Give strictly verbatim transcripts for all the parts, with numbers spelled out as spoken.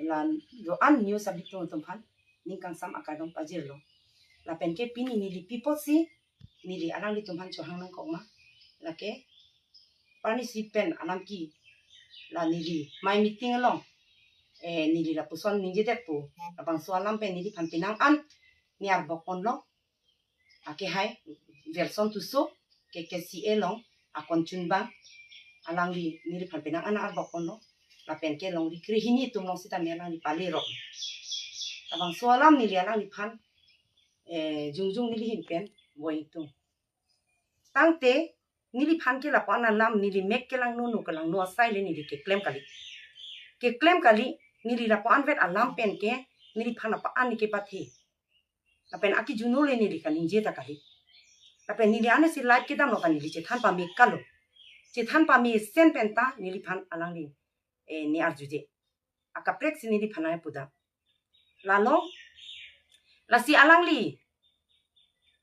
La do-an news abitung atum aphan ning kangsam akardom pajirlo. Lapen ke pini neli pi apotsi neli alanglitum aphan chohang nangkok ma, lake parnisi pen alam ke la neli mai meeting along, eh, neli lapuson ningjedetpo, labangso alam pen neliphan penang an ne arbok ponlo. Akehai Wilson Tisso, K K C A along akon chunbang, alangli neliphan penang an arbok ponlo. Lapen ke longri krehini atum along sitame alangli pale rok. Labangso alam neli alangliphan, eh, jongjong neli ahin pen boi tung. Tangte neliphan ke lapuan alam neli mek kelangno, no kelangno asai le neli keklem kali. Keklem kali, neli lapuan vet alam pen ke neliphan lapuan ne kepathe. Lapen akijuno le neli kaningje ta kali. Lapen neli anesi live kedamlo ta neli chethan pame kalo. Chethan pamesen pen ta neliphan alangli, eh, ne arjuje. Akaprek si neliphan ai puda. Lalo, lasi alangli,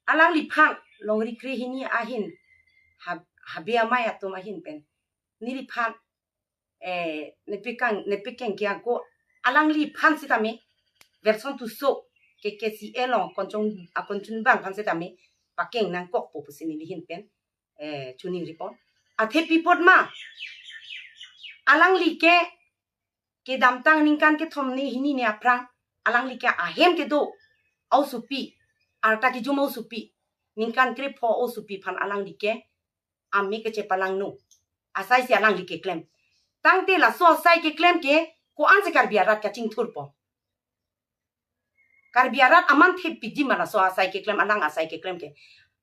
alangliphan longri krehini ahin, hab-, habe amei atum ahin pen neliphan, eh, nepikang, nepikeng kiang ko alangliphan sitame Wilson Tisso, K K C A along konchong, akon chunbang aphan sitame pakeng nangkokpo pusi neli ahin pen, eh, choningri pon. Athe pi apot ma, alangli ke kedamtang ningkan kethom ne hini ne aphrang alangli ke ahem kedo osopi, arta kejum osopi, ningkan krepho osopi aphan alangli ke ame kechepalangno asai si alangli keklem. Tangte laso asai keklem ke ko-ansi Karbi arat kachingthurpo? Karbi arat aman thepiji ma laso asai keklem, alang asai keklem ke?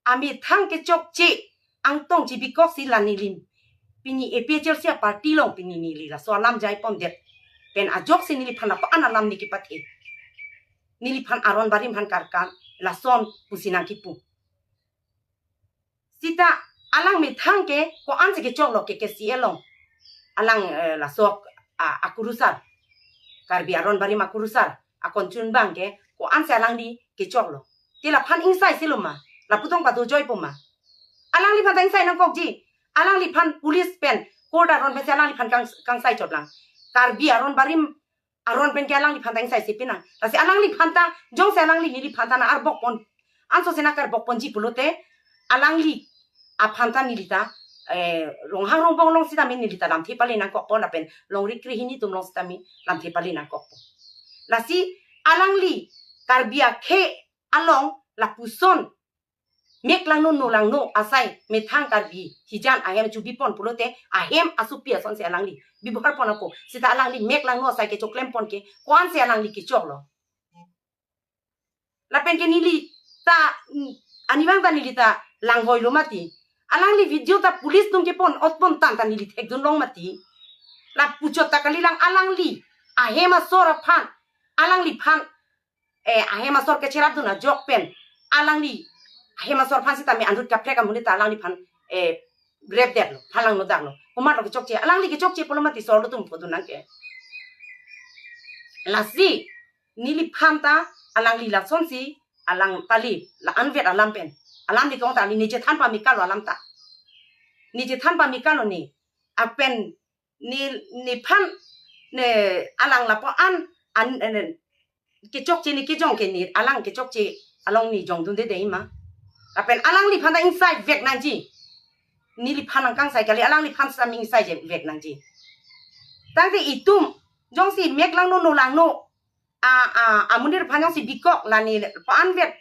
Amethang kechokche, angtong chibikok si la neli pini A P H L C a-party along pini neli laso alam jai pondet pen ajoksi neliphan lapuan alam ne kepathe. Neliphan aron barim aphan karkan lason pusi nangkipu. Sita alang methang ke ko-ansi kechoklo K K C A along. Alang, eh, laso, ah, akurusar, Karbi aron barim akurusar, akon chunbang ke ko-ansi alangli kechoklo? Te laphan ingsai silo ma, lapu tong padojoipo ma? Alangliphan ta ingsai nangkokji. Alangliphan police pen, court aron pensi alangliphan kang, kangsai chotlang. Karbi aron barim aron pen ke alangliphan ta ingsai si pinang. Lasi alangliphan ta, jongsi alangli neliphan ta nang arbok pon, ansose nang karbok ponji pulote, alangli aphan ta neli ta, eh, Ronghang Rongbong along sitame neli ta lamthe pale nangkokpo, lapen longri krehini atum along sitame lamthe pale nangkokpo. Lasi alangli Karbi akhei along lapuson mek langno no langno asai methang Karbi hijan ahem chubi pon pulote ahem asopi asonsi alangli bibhar pon ako. Sita alangli mek langno asai kechoklem pon ke ko-ansi alangli kechoklo? Lapen ke neli ta, mm, anivang ta neli ta langvoilo mati. Alangli video ta police atum kepon ot pon tang ta neli thekdunlong mati. Lapu chot ta kalilang, alangli ahem asor aphan, alangliphan, eh, ahem asor kecherapdun ajok pen alangli ahem asor aphan sitame anut kaprek amonit ta alangliphan, eh, grepdetlo, phalangno daklo. Komatlo kechokche? Alangli kechokche pulo mati sorlo atum pudun nang ke. Lasi neliphan ta alangli lasonsi alang pali, la anvet alam pen. Alam ni kong ta, ne chethan pame kalo alam ta. Ne chethan pame kalo ne. Lapen ne, nephan, ne alang lapuan an, an, kechokche ne kejong ke ne alang kechokche along ne jongdunde dei ma? Lapen alangliphan ta ingsai vek nangji. Neliphan nangkangsai kali, alangliphan sitame ingsai je vek nangji. Tangte itum jongsi mek langno no langno a, a, amonit aphan jongsi bikok, la ne lapuan vet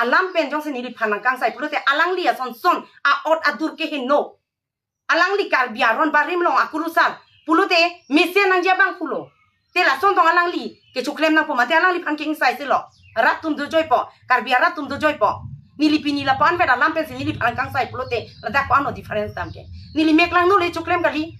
alam pen jongsi neliphan nangkangsai pulote alangli asonson a-ot adur keheno. Alangli Karbi aron barim along akurusar pulote mesen nangji abang pulo. Te lason tong alangli kechoklem nangpo mate, alangliphan ke ingsai silo. Rat atum dojoipo, Karbi arat atum dojoipo. Neli pini lapuan vet alam pensi neliphan nangkangsai pulote ladak ko-anlo difference dam ke? Neli mek langno le choklem kali.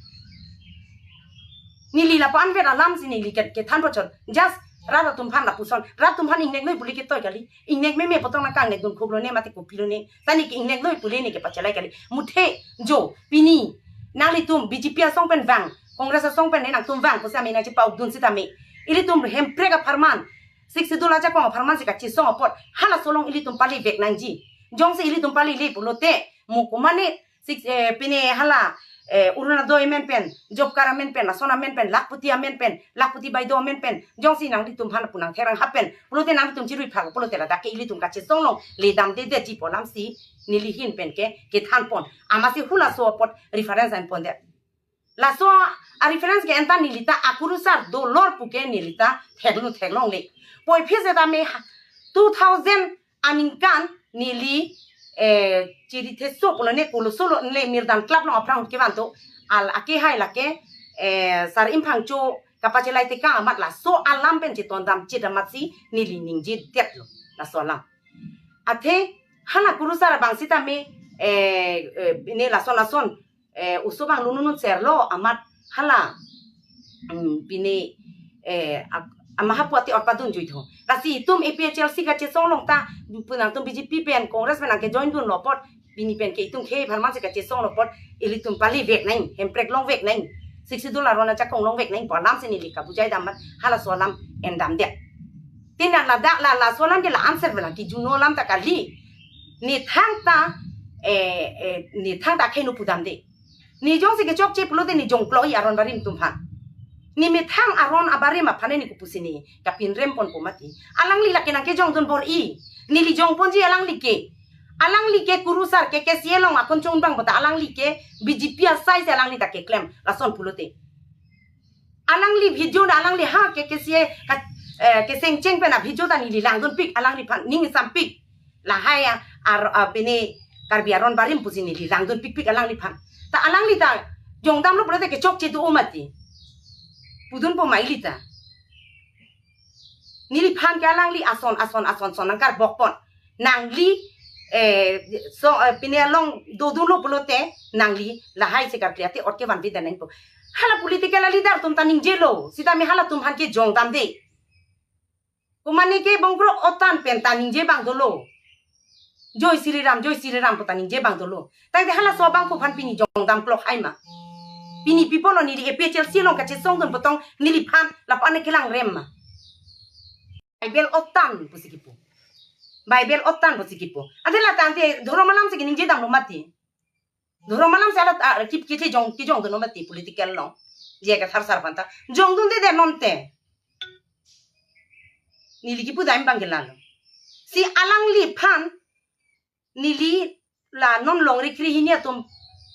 Neli lapuan vet alam si neli ke, kethan pochot. Just rat atum aphan lapuson. Rat atum aphan ingneknoi pule ketoi kali. Ingnek meme pu tong nangkangnekdun khuklo ne mate kopilo ne. Ta ne ke ingneknoi pule ne kepachelai kali. Muthe jo pini nanglitum B J P asong pen vang, Congress asong pen ne nangtum vang pusi ame nangchepa-ukdun sitame, ilitum Hemprek apharman, Sixth Schedule ajakong apharman si kachesong apot halaso along ilitum pale vek nangji. Jongsi ilitum palele pulote, mo komane six, eh, pine hala, eh, Orunodoi amen pen, job card amen pen, lason amen pen, lakhpati amen pen, lakhpati baido amen pen, jongsi nanglitum aphan lapu nangtherang hap pen pulote nanglitum chirui phak pulote ladak ke ilitum kachesong longledamdedetji pu alamsi neli ahin pen ke kethan pon. Amatsi halaso apot reference an pondet. Laso a-reference ke-en ta neli ta akurusar dolor pu ke neli ta theklong theklongle. Puvoiphit setame ha-, two thousand aningkan neli, eh, chiri theso pulo ne kolo solo ne Mirdan Club along aphrang kevanto, al akehai lake, eh, Sar Imphangcho kapachelai tekang amat laso alam pen chetondam chedam amatsi neli ningjedetlo laso alam. Athe hala kurusar abang sitame, eh, eh, ne lason lason, eh, oso abang lununun serlo amat hala, mm, pine, eh, ap-, amahapu ati orpadun juitho. Lasi itum A P H L C kachesong long ta, pu nangtum B J P pen, Congress pen nangkejoin dunlo apot, pini pen ke itum khei pharman si kachesong lo apot, ilitum pali vek nang, Hemprek long vek nang, Sixth Schedule aron ajakong long vek nang pu alamsi neli kabujaidam amat halaso alam endamdet. Tin ladak la, laso alam ke la answer bela kijuno alam ta kali. Ne thangta, eh, eh, ne thangta akhei no pudamde. Ne jongsi kechokche pulote ne jongklok-i aron barim atum aphan. Ne methang aron abarim aphan ne kopusi ne kapinrem ponpo mati. Alangli lake nangkejongdun bor-i. Neli jongponji alangli ke. Alangli ke kurusar ke K C A along akon chongbang puta alangli ke B J P asai si alangli ta keklem lason pulote. Alangli video na alangli ha ke K C A ka, eh, kesengcheng pen a video ta neli langdunpik alangliphan ning isampik. Lahai a, ar, a, pine Karbi aron barim pusi neli langdunpikpik alangliphan. Ta alangli ta jongdamlo pulote kechokche do-o mati. Pudunpo ma ili ta. Neliphan ke alangli ason, ason, ason, son nangkarbok pon. Nangli, eh, so, eh, pine along dodunlo pulote nangli lahai si karkli ate ot kevanvedet nangpo. Hala political leader atum ta ningjelo, sitame halatum aphan ke jongdamde. Komane ke bongkrok otan pen ta ningje abang dolo. Joi Shri Ram, Joi Shri Ram pu ta ningje abang dolo. Tangte halaso abangphu aphan pini jongdam klok hai ma. Pini pi pulo neli A P H L C along kachesongdun pu tong neliphan lapu-an ne kelangrem ma. Bible otan pusi kipu. Bible otan pusi kipu. Ante la tangte dhorom alam si keningjedamlo mati. Dhorom alam si alat, ah, kip kithejong, kejongdunlo mati political along. Je ke tharsar aphan ta jongdundedet non te. Neli kipu dam abang ke lalo. Si alangliphan neli la non longri krehini atum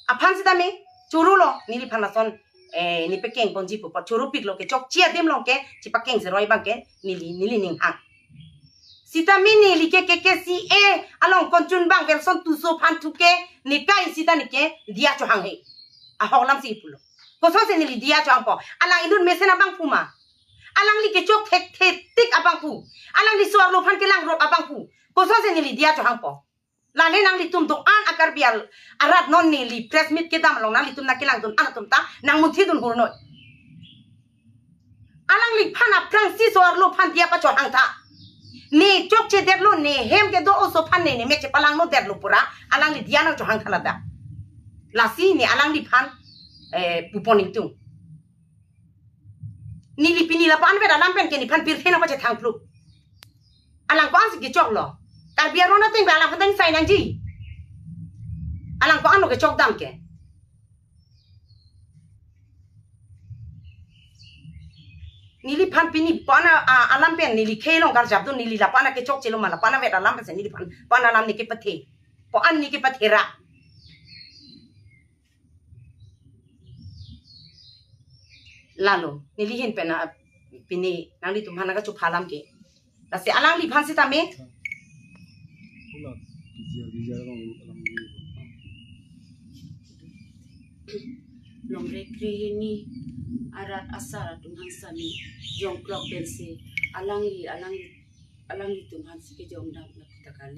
aphan sitame chorolo neliphan lason, eh, ne pekeng ponji pu apot choropiklo, kechokche adim along ke chepakeng seroi abang ke neli, neli ning hang. Sitame neli ke K K C A along konchun abang Welson Tisso aphan thu ke ne kai sita ne ke diya chohang he. Ahok alam si pulo. Kosonsi neli diya chohangpo? Alang inut mesen abangphu ma. Alangli kechok thekthetik abangphu. Alangli so-arlo aphan kelangrop abangphu. Kosonsi neli diya chohangpo? Lale nanglitum do-an a Karbi al-, arat non neli press meet kedam along nanglitum nangkelangdun-an atum ta nangmunthidun hurnoi. Alangliphan aphrangsi so-arlo aphan diya pachohang tha. Ne chokchedetlo, ne hem kedo oso aphan ne, ne mek chepalangnodetlo pura alangli diya nangchohang tha ladak. Lasi ne alangliphan, eh, pupon ingtung. Neli pini lapu-an vet alam pen ke nephan pirthe nangpachethang pluk. Alang ko-ansi kechoklo? Karbi aron ateng pen alang pateng sai nangji. Alang ko-anlo kechokdam ke? Neliphan pini pu-an a, a, alam pen neli khei along karjapdun, neli lapu-an kechokchelo ma, lapu-an vet alam pensi neliphan pu-an alam ne kepathe. Pu-an ne kepathera. Lalo, neli ahin pen a, pini nanglitum aphan nangkachopha alam ke. Lasi alangliphan sitame. Longri krehini arat asar atum aphan sitame jongklok pensi alangli, alangli, alanglitum aphansi kejongdam lapu ta kali.